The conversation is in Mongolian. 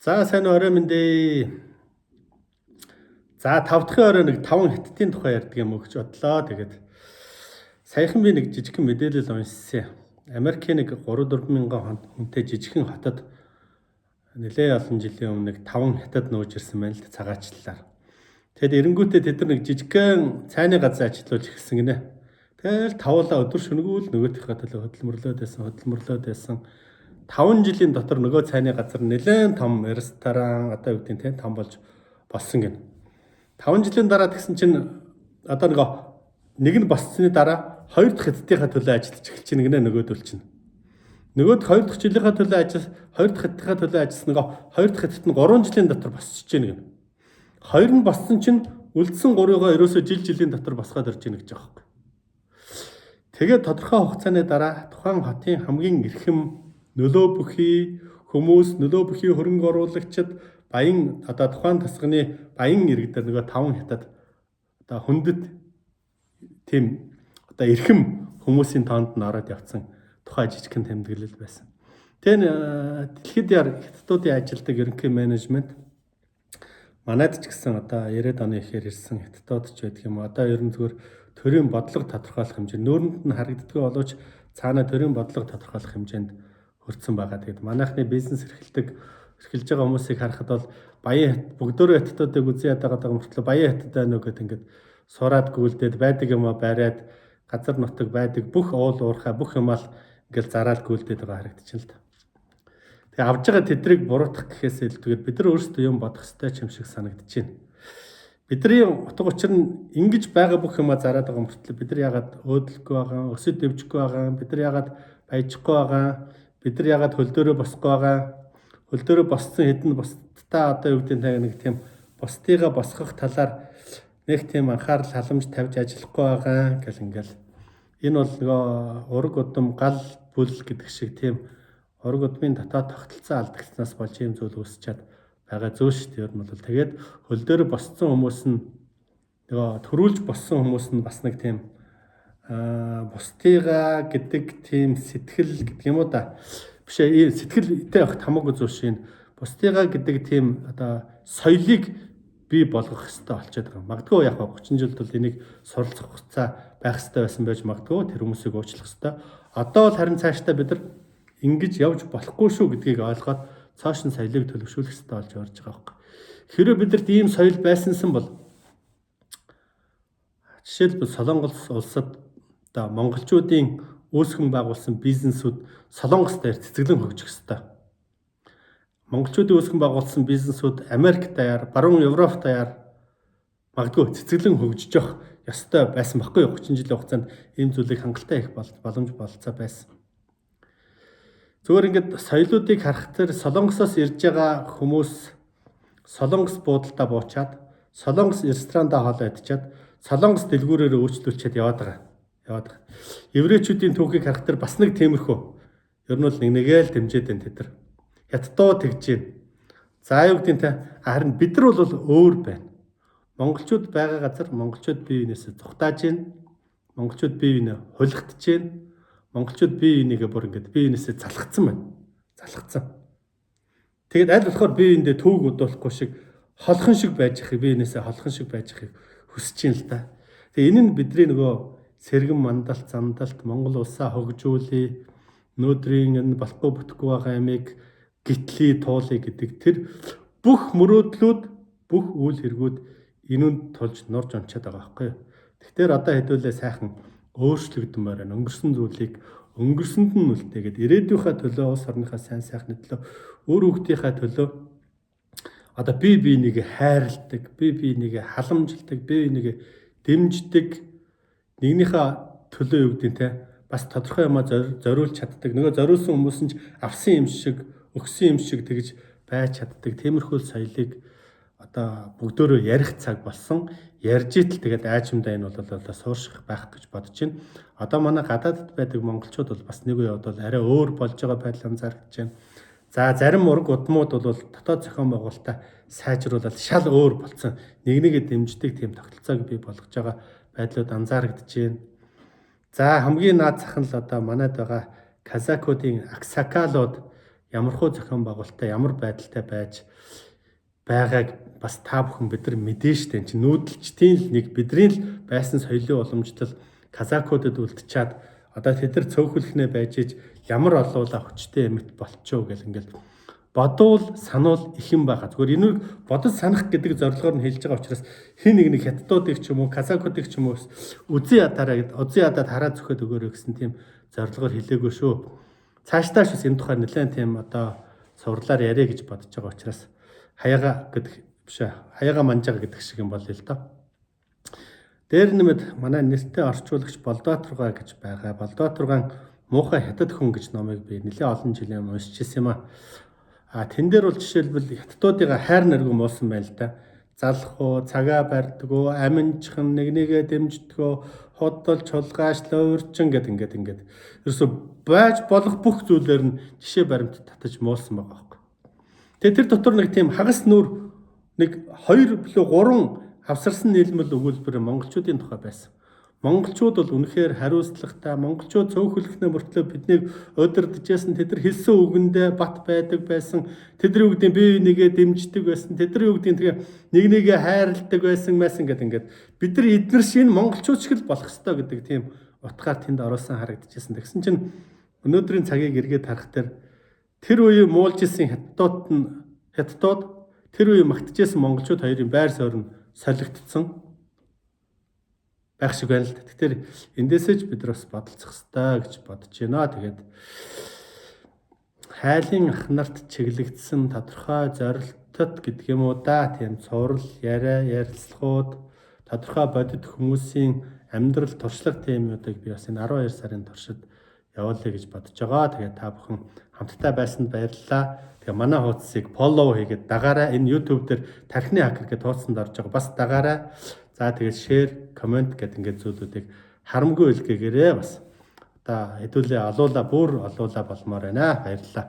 За, сайн орой минь дээ. За, тав дахь орой нэг таван хятадын тухай ярьдаг юм уу гэж бодлоо. Тэгээд саяхан би нэг жижигхэн мэдээлэл уншсан. Америкийн нэг 3 4 мянган хүнтэй жижигхэн хотод нэлээд олон жилийн өмнө нэг таван хятад нууж ирсэн байна л цагаачлалаар. Тэгэд эренгүүтээ тэд нар нэг жижигхэн цайны газар ажиллуулж эхэлсэн гинэ. Тэгэл тавуулаа өдөр шөнөгүй л нөгөөхийнхээ төлөө хөдөлмөрлөөд байсан, хөдөлмөрлөөд байсан. 5 жилийн дотор нөгөө цайны газар нэлээд том ресторан, одоо юу гэдэг нь, том болж болсон гинэ. 5 жилийн дараа тэгсэн чинь одоо нөгөө нэг нь босцсны дараа хоёр дахь хятадынхаа төлөө ажиллаж эхэлж байна гинэ нөгөөдөл чинь. Нөгөөд хоёр дахь жилийнхаа төлөө ажил, хоёр дахь хятадынхаа төлөө ажилласан нөгөө хоёр дахь хятад нь 3 жилийн дотор босчиж байна гинэ. Хоёр нь боссон чинь үлдсэн гурыгаа ерөөсөө жил жилийн дотор босгоод ирж байна гэж байгаа байхгүй. Тэгээд тодорхой хугацааны дараа тухайн хотын хамгийн эрхэм нөлөө бүхий хүмүүс, нөлөө бүхий хөрөнгө оруулагчид, баян, одоо тухайн тасганы баян иргэдэр нөгөө таван хятад одоо хүндэт тийм одоо эрхэм хүмүүсийн тоонд нь ороод явцсан тухай жижигхэн тэмдэглэл байсан. Тэгэхээр дэлхийд яар хятадуудын ажилдаг ерөнхий менежмент манайд ч гэсэн одоо 90-ад оны ихээр ирсэн хятадууд ч байдаг юм. Одоо ер нь зүгээр төрийн бодлого тодорхойлох хэмжээ нүүрэнд нь харагддаггүй боловч цаана төрийн бодлого тодорхойлох хэмжээнд хүрсэн байгаа. Тэгээд манайхны бизнес эрхэлдэг, эрхэлж байгаа хүмүүсийг харахад бол баян бүгдөө хятадуудыг үзэн ядаагаад байгаа мөртлөө баян хятад байна уу гэд ингээд сураад гүйлдээд байдаг юм а бариад, газар нутаг байдаг бүх уул уурхай бүх юмаа л ингээл зараал гүйлдээд байгаа харагдчихэв л та. Тэгээ авж байгаа тэдрийг буруутгах гэхээс илүүгээр бид нар өөрсдөө юм бодох ёстой ч юм шиг санагдаж байна. Бидний утга учир нь ингэж байгаа бүх юмаа зараад байгаа мөртлөө бид нар яагаад өөдлөхгүй байгаа, өсөд дэвжихгүй байгаа, бид нар яагаад баяжихгүй байгаа, бид нар яагаад хөл дөрөө босхгүй байгаа, хөл дөрөө босцсон хэдэн бусдаа одоо юу гэдэг нь нэг тийм бусдыгаа босгох талаар нэг тийм анхаарал халамж тавьж ажиллахгүй байгаа гэл ингээл. Энэ бол нөгөө ураг удам гал бүл гэдэг шиг тийм ураг удмын дотоод тогтолцоо алдагдсанаас болж ийм зүйл үүсчихэд байгаа зүйл шүү дээ. Ер нь бол тэгээд хөл дээр босцсон хүмүүс нь, нөгөө төрүүлж боссон хүмүүс нь бас нэг тийм бусдыгаа гэдэг тийм сэтгэл гэдэг юм уу да. Биш ээ, сэтгэлтэй явах хамаагүй зүйл шин. Бусдыгаа гэдэг тийм одоо соёлыг бий болгох хэрэгтэй болчиход байгаа. Магадгүй яг 30 жилд бол энийг суралцах хугацаа байх хэрэгтэй байсан байж магадгүй, тэр хүмүүсийг уучлах хэрэгтэй. Одоо бол харин цаашдаа бид нар ингэж явж болохгүй шүү гэдгийг ойлгоод цааш нь соёлыг төлөвшүүлэх хэрэгтэй болж орж байгаа байхгүй. Хэрэв бидэрт ийм соёл байсансан бол жишээлбэл Солонгос улсад одоо монголчуудын үүсгэн байгуулсан бизнесүүд Солонгос дээр цэцэглэн хөгжих ёстой. Монголчуудын үүсгэн байгуулсан бизнесүүд Америк даяар, баруун Европ даяар магадгүй цэцэглэн хөгжиж явах ёстой байсан баггүй юу? 30 жилийн хугацаанд ийм зүйлийг хангалттай их боломж бололцоо байсан. Зүгээр ингээд соёлоодыг харах тэр Солонгосоос ирж байгаа хүмүүс Солонгос буудалдаа буучаад, Солонгос ресторандаа хоолоо идчихэд, Солонгос дэлгүүрээр өөрчлүүлчихэд яваад байгаа. Яваад байгаа. Еврейчүүдийн түүхийг харах тэр бас нэг тиймэрхүү. Ер нь бол нэг нэгээл дэмжиж байна тэд нар. Хятадуу тэгж байна. За, юу гэдэг нь, харин бид нар бол өөр байна. Монголчууд байгаа газар монголчууд бие биенээсээ зүхтааж байна. Монголчууд бие биенээ хулигдаж байна. Монголчууд бие бинийгээ бүр ингээд бие биенээсээ залхацсан байна. Залхацсан. Тэгээд аль болохоор бие биендээ төвөг удуулахгүй шиг холхон шиг байж байхыг, бие биенээсээ холхон шиг байж байхыг хүсэж байна л да. Тэгээ энэ нь бидний нөгөө сэргэн мандалт, зандалт, Монгол улсаа хөгжүүлье, өнөөдрийн энэ болохгүй бүтэхгүй байгаа ямыг гитлий туулъя гэдэг тэр бүх мөрөөдлүүд, бүх үйл хэрэгүүд энүүнд тулж нурж унчаад байгаа байхгүй юу. Тэгэхээр одоо хэдүүлээ сайхан өөрчлөгдмөр байна. Өнгөрсөн зүйлийг өнгөрсөнд нь үлдээгээд ирээдүйнхаа төлөө, улс орныхаа сайн сайхны төлөө, өөр хүүхдийнхаа төлөө одоо бие биенийг хайрладаг, бие биенийг халамжладаг, бие биенийг дэмждэг, нэгнийхээ төлөө юу гэдэг те бас тодорхой юмаа зориулж чаддаг. Нөгөө зориулсан хүмүүс нь ч авсан юм шиг, өгсөн юм шиг тэгж байж чаддаг. Тиймэрхүү соёлыг одоо бүгдөө ярих цаг болсон. Ярьж итэл тэгээд аажимдаа энэ бол одоо суурших байх гэж бодож байна. Одоо манай гадаадд байдаг монголчууд бол бас нэг үе бол арай өөр болж байгаа байдал анзаарч байна. За, зарим ураг удмууд бол дотоод зохион байгуулалтаа сайжруулаад шал өөр болцсон. Нэг нэгэ дэмждэг тийм тогтолцоог бий болгож байгаа байдлууд анзаарэгдэж байна. За, хамгийн наад зах нь л одоо манайд байгаа казакуудын аксакалууд Ямархуу зохион байгуулалттай, ямар байдалтай байж байгааг бас та бүхэн бид нар мэдэн штэ. Энд чинь нүүдэлчдийн л нэг бидний л байсан соёлын уламжлал казакуудад үлдчихэд одоо тэд нар цөөхөлхнээ байж иж ямар олуула хүчтэй эмэт болчихоо гэл ингээл бодвол сануул их юм байгаа. Зүгээр энийг бодож санах гэдэг зорилгоор нь хэлж байгаа учраас хин нэг нэг хятадуудыг ч юм уу, казакуудыг ч юм уу үзэн ядаараа гэд үзэн ядаад хараа зөхөд өгөөрэй гэсэн тийм зорилгоор хэлээгүй шүү. Цаашдаа ч бас энэ тухай нэлээд тийм одоо цувралаар яриа гэж бодож байгаа учраас хаяга гэдэг биш ээ. Хаяга манжаага гэдэг шиг юм бол л доо. Дээр нэмэд манай нэртэй орчуулагч Болдбаатаргаа гэж байгаа. Болдбаатаргаан муухай хятад хүн гэж номыг би нэлээд олон жилийн өмнө уншиж ирсэн юм аа. А тэн дээр бол жишээлбэл хятадуудыгаа хайр нэргүй муусан байна л да. Залах уу, цагаа барьдгүү, аминчхан нэг нэгээ дэмждэгөө, худал, чулгааш, луурчин гэд ингээд ингээд. Ерөөсө байж болох бүх зүйлээр нь жишээ баримт татаж муусан байгаа байхгүй. Тэгээ тэр дотор нэг тийм хагас нүр нэг 2 билүү 3 авсарсан нийлмэл өгүүлбэр монголчуудын тухай байсан. Монголчууд бол үнэхээр хариуцлагатай, монголчууд цөөхөлхнөө мөртлөө биднийг удирдажсэн, тэд нар хэлсэн үгэндээ бат байдаг байсан, тэдний үгдийн бие бинийгээ дэмждэг байсан, тэдний үгдийн тэгээ нэг нэгээ хайрладаг байсан байсан гэдэг ингээд бид нар эднэр шиг монголчууд шиг л болох ёстой гэдэг тийм утгаар тэнд оруулсан харагдчихсэн. Тэгсэн чинь өнөөдрийн цагийг эргээд харах тэр тэр үеийн муулж исэн хятадууд нь хятадууд тэр үеийн магтажсэн монголчууд хоёрын байр суурь нь солигдсон байх шиг байна л да. Тэгэхээр эндээсээ ч бид нар бас бодолцох ёстой гэж бодож байна. Тэгээд хайлын ах нарт чиглэгдсэн тодорхой зорилтод гэдэг юм уу да. Тийм цуврал, яриа, ярилцлагууд, тодорхой бодит хүмүүсийн амьдрал туршлага тийм юмудыг би бас энэ 12 сарын туршид явуулъя гэж бодож байгаа. Тэгээд та бүхэн хамтдаа байсанд баярлалаа. Тэгээ манай хуудсыг follow хийгээд дагаарай. Энэ YouTube дээр тархины хакер гэдэг хуудсанд орж байгаа. Бас дагаарай. За тэгээд share, comment гэдэг ингээд зүйлүүдийг харамгүй илгээгээрэй бас. Одоо хэдүүлээ олуула бүр олуула болмоор байна. Баярлалаа.